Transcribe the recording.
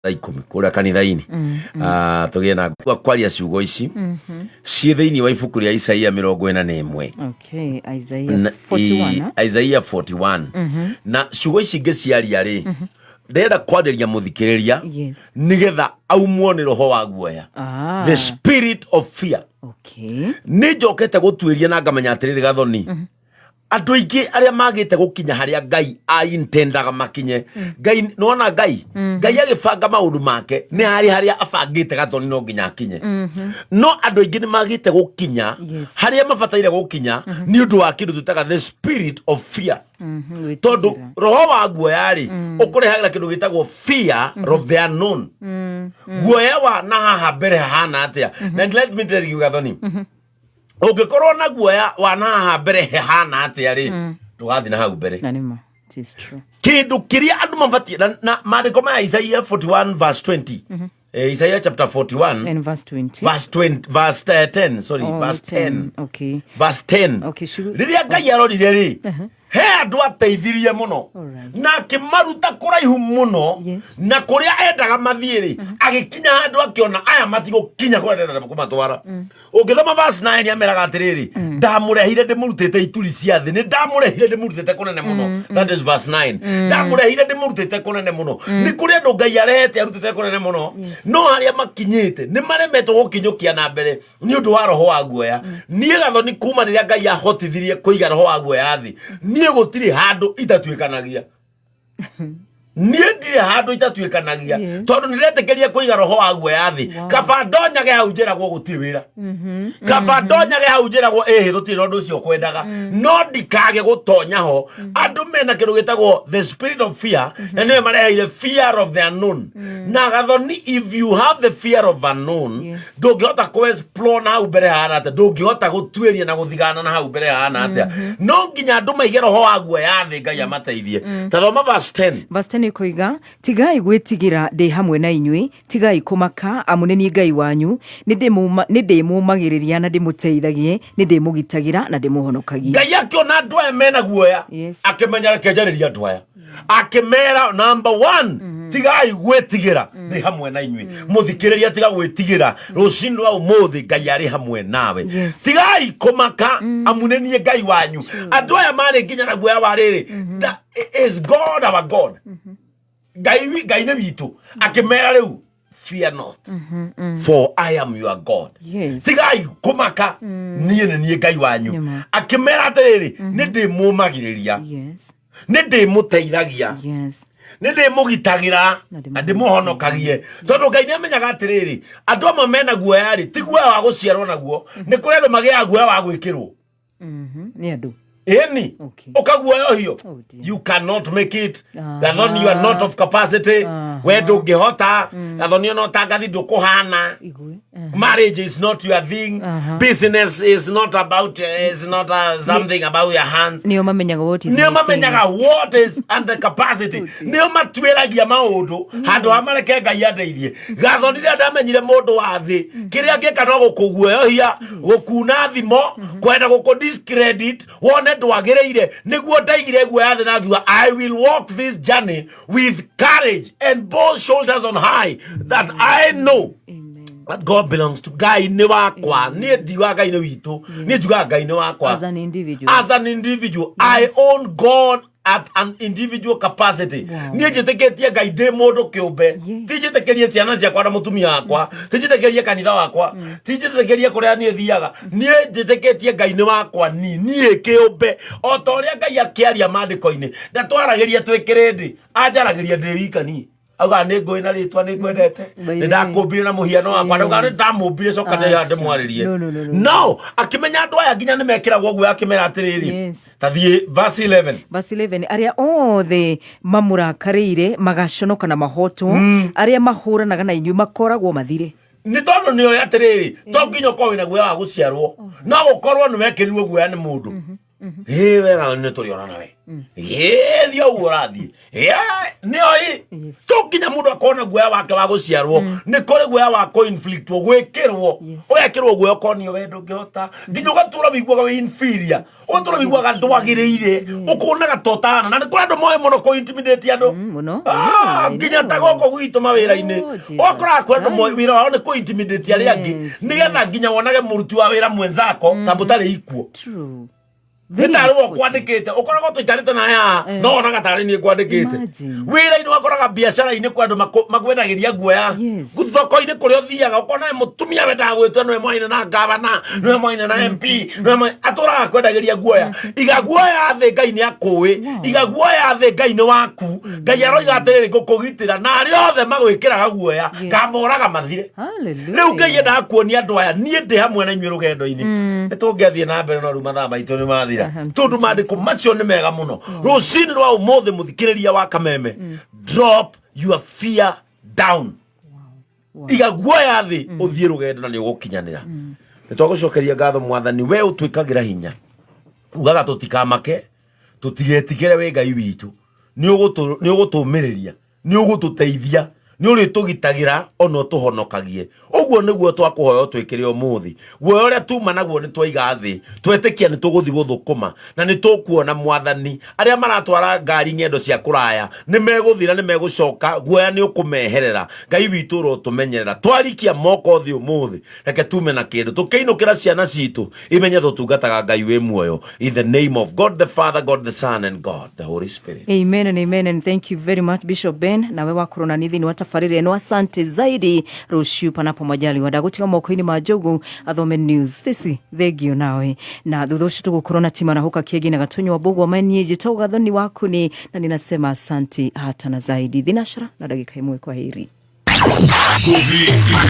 10:30 kũrĩa kanitha-inĩ. Tũgĩe na kwaria ciugo ici ciĩ thĩinĩ wa ibuku rĩa Isaia 41. Okay, Isaiah 41. Isaiah 41. Na ciugo ici ngĩciaria rĩ, ndĩrenda kwarĩria mũthikĩrĩria nĩgetha aumwo nĩ roho wa guoya, the spirit of fear. Nĩ njokete gũtuĩria na ngamenya atĩrĩrĩ, Gathoni, andũ aingĩ arĩa magĩte gũkinya harĩa Ngai aintendaga makinye. Ngai nĩwona Ngai, Ngai agĩbanga maũndũ make nĩ harĩ harĩa abangĩte Gathoni no nginya akinye, no andũ aingĩ nĩ magĩte gũkinya harĩa mabataire gũkinya nĩ ũndũ wa kĩndũ twĩtaga the spirit of fear, tondũ Gwĩtigĩra. Roho wa guoya rĩ, ũkũrehagĩra kĩndũ gĩtagwo fear of the unknown, guoya wa na haha mbere hahana atĩa. And let me tell you, Gathoni, ũngĩkorwo na guoya wa na haha mbere hahana atĩa rĩ, ndũgathiĩ na hau mbere. Na nĩma. It is true. Kĩndũ kĩrĩa andũ mabatiĩ na maandĩko maya, Isaia 41 verse 20, Isaia chapter 41 And verse 20. Verse 20, verse 10, sorry. Oh, Verse 10. 10. Okay. Verse 10. Rĩrĩa Ngai arorire rĩ, he andũ ateithirie mũno na akĩmaruta kũraihu mũno na kũrĩa endaga mathiĩ rĩ, agĩkinya handũ akĩona aya matigũkinya kũrĩa ndenda kũmatwara. Ũngĩthoma verse 9, ameraga atĩrĩrĩ, "Ndamũrehire ndĩmũrutĩte ituri cia thĩ, nĩ ndamũrehire ndĩmũrutĩte kũnene mũno." That is verse 9. Ndamũrehire ndĩmũrutĩte kũnene mũno. Nĩ kũrĩ andũ Ngai arehete arutĩte kũnene mũno, no harĩa makinyĩte nĩ maremetwo gũkinyũkia na mbere nĩ ũndũ wa roho wa guoya. Niĩ Gathoni, kuma rĩrĩa Ngai ahotithirie kũiga roho wa guoya thĩ, niĩ gũtirĩ handũ itatuĩkanagia. Niĩ ndirĩ handũ itatuĩkanagia, tondũ nĩndetĩkĩria kũiga roho wa guoya thĩ. Kaba ndonyage hau njĩragwo gũtirĩ wĩra, kaba ndonyage hau njĩragwo ĩhĩ tũtirĩ na ũndũ ũcio kwendaga, no ndikage gũtonya ho. Andũ mena kĩndũ gĩtagwo the spirit of fear, na nĩwe mareheire fear of the unknown. Na Gathoni, if you have the fear of unknown, ndũngĩhota kũ explore na hau mbere hahana atĩa, ndũngĩhota gũtuĩria na gũthigana na hau mbere hahana atĩa. No nginya andũ maige roho wa guoya thĩ, Ngai amateithie. Ta thoma verse 10. Verse 10 ĩkoiga, "Tigai gwĩtigĩra, ndĩ hamwe na inyuĩ, tigai kũmaka, amu nĩ niĩ Ngai wanyu. Nĩ ndĩmũũmagĩrĩria na ndĩmũteithagie, nĩ ndĩmũgitagĩra na ndĩmũhonokagie." Ngai akĩona andũ aya mena guoya, akĩmenya reke njarĩrie andũ aya. Akĩmera, number one, tigai gwĩtigĩra, ndĩ hamwe na inyuĩ. Mũthikĩrĩria, tiga gwĩtigĩra rũcinĩ rwa ũmũthĩ, Ngai arĩ hamwe nawe. Tigai kũmaka, amu nĩ niĩ Ngai wanyu. Andũ aya marĩ nginya na guoya wa rĩrĩ, is God our God? Ngai nĩ witũ. Akĩmera rĩu, "Fear not, for I am your God." Tigai kũmaka, niĩ nĩ niĩ Ngai wanyu. Nĩma. Akĩmera atĩrĩrĩ, nĩ ndĩmũmagĩrĩria, nĩ ndĩmũteithagia, nĩ ndĩmũgitagĩra Na na ndĩmũhonokagie, tondũ Ngai nĩ amenyaga atĩrĩrĩ, andũ amwe mena guoya rĩ, ti guoya wa gũciarwo naguo, nĩ kũrĩ andũ magĩaga guoya wa gwĩkĩrwo. Nĩ andũ. Ĩni ũkaguoyohio. Oh dear. "You cannot make it, Gathoni, you are not of capacity." We ndũngĩhota, Gathoni, ona ũtangathi ndũkũhana. Igue. Marriage is not your thing. Business is not about is not something about your hands. Nĩo mamenyaga what is Nĩo my thing. mamenyaga what is and the capacity. Nĩo matuĩragia maũndũ handũ ha mareke Ngai andeithie. Gathoni, rĩrĩa ndamenyire mũndũ wa thĩ kĩrĩa angĩka no gũkũguoyohia, gũkuna thimo, kwenda gũkũ discredit, wone ndwagĩrĩire, nĩguo ndaigire guoya thĩ na ngiuga, "I will walk this journey with courage and both shoulders on high, that I know Amen. that God belongs to." Ngai nĩ wakwa. Niĩ ndiugaga Ngai nĩ witũ, niĩ njugaga Ngai nĩ wakwa. As an individual. As an individual, I own God at an individual capacity. Niĩ njĩtĩkĩtie Ngai ndĩ mũndũ kĩũmbe. Ti njĩtĩkĩrie ciana ciakwa na mũtumia wakwa, ti njĩtĩkĩrie kanitha wakwa, ti njĩtĩkĩrie kũrĩa niĩ thiaga. Niĩ njĩtĩkĩtie Ngai nĩ wakwa niĩ kĩũmbe, o ta ũrĩa Ngai akĩaria maandĩko-inĩ ndatwaragĩria twĩ kĩrĩndĩ, anjaragĩria ndĩ wika niĩ. Augaga nĩ ngũĩ na rĩtwa nĩ ngwendete, nĩ ndakũmbire na mũhiano wakwa. Ndauga nĩ ndamũmbire, coka ndĩra ndĩmwarĩrie. No. No akĩmenya andũ aya nginya nĩ mekĩragwo guoya, akĩmera atĩrĩrĩ, ta thiĩ verse 11. Verse 11, arĩa othe mamũrakarĩire magaconoka na mahotwo, arĩa mahũranaga na inyuĩ makoragwo mathire. Nĩ tondũ nĩ oĩ atĩrĩrĩ, to nginya ũkorwo wĩna guoya wa gũciarwo, no gũkorwo nĩ wekĩrirwo guoya nĩ mũndũ. Ĩ wega nĩ tũrĩonana we. Ĩ thiĩ ũguo ũrathiĩ. Ĩ nĩoĩ. To nginya mũndũ akorwo na guoya wake wa gũciarwo. Nĩ kũrĩ guoya wa kũ-inflictwo, gwĩkĩrwo. Ũgekĩrwo guoya ũkonio we ndũngĩhota. Nginya ũgatũra wĩiguaga wĩ inferior. Ũgatũra wĩiguaga ndwagĩrĩire. Ũkonaga ta ũtahana. Na nĩ kũrĩ andũ moĩ mũno kũ-intimidate andũ. Mũno. Ah, nginya ta gũkũ gwitũ mawĩra-inĩ. Oh, Jesus. Ũgakoraga kwĩ andũ moĩ wĩra wao nĩ kũ-intimidate arĩa angĩ. Nĩgetha nginya wonage mũruti wa wĩra mwenzako ta mũtarĩ ikuo. True. Nĩ tarĩ we ũkwandĩkĩte ũkoragwo tũikarĩte na haha no wonaga tarĩ niĩ ngwandĩkĩte. Imagine. Wĩra-inĩ wakoraga biacara-inĩ kwĩ andũ makwendagĩria guoya. Thoko-inĩ kũrĩa ũthiaga ũkona mũtumia wendaga gwĩtua nĩwe mwaine na ngavana, nĩwe mwaine na MP, nĩwe atũraga akwendagĩria guoya. Iga guoya thĩ, Ngai nĩ akũĩ. Iga guoya thĩ, Ngai nĩ waku. Ngai aroiga atĩrĩrĩ, ngũkũgitĩra na arĩa othe magwĩkĩraga guoya ngamoraga mathire. Hallelujah. Rĩu Ngai endaga kuonia andũ aya, niĩ ndĩ hamwe na inyuĩ rũgendo-inĩ. Nĩ tũngĩathiĩ na mbere no rĩu mathaa maitũ nĩ mathira, tondũ maandĩko macio nĩ mega mũno. Rũcinĩ rwa ũmũthĩ, mũthikĩrĩria wa Kameme, drop your fear down. Iga guoya thĩ, ũthiĩ rũgendo na nĩ ũgũkinyanĩra. Nĩ twagũcokeria ngatho, Mwathani, we ũtwĩkagĩra hinya, ugaga tũtikamake, tũtigetigĩre, wĩ Ngai witũ, nĩ ũgũtũmĩrĩria, nĩ ũgũtũteithia, nĩ ũrĩtũgitagĩra ona ũtũhonokagie. Ũguo nĩguo twakũhoya ũtwĩkĩre ũmũthĩ. Guoya ũrĩa tuma naguo nĩ twaiga thĩ, twetĩkia nĩ tũgũthiĩ gũthũkũma na nĩ tũkuona Mwathani. Arĩa maratwara ngari ng'endo cia kũraya nĩ megũthiĩ na nĩ megũcoka, guoya nĩ ũkũmeherera. Ngai witũ, ũrotũmenyerera. Twarikia moko thĩ ũmũthĩ, reke tume na kĩndũ tũkĩinũkĩra ciana citũ imenye tũtungataga Ngai wĩ muoyo. In the name of God the Father, God the Son and God the Holy Spirit. Amen and amen and thank you very much, Bishop Ben, nawe wakorwo na niĩ thĩinĩ wa tabarĩra ĩno, asante zaidi. Rũciũ panapo majaliwa ndagũtiga moko-inĩ ma Njogu athome news. Stacy, thengio nawe, na thutha ũcio tũgũkorwo na Timarahuka Kĩengĩ na Gatunywa Mbũgwa. Meniĩ njĩtagwo Gathoni Wakuni na ninasema asante hata na zaidi. Thinashara na ndagĩka 1, kwa heri. Gũthiĩ.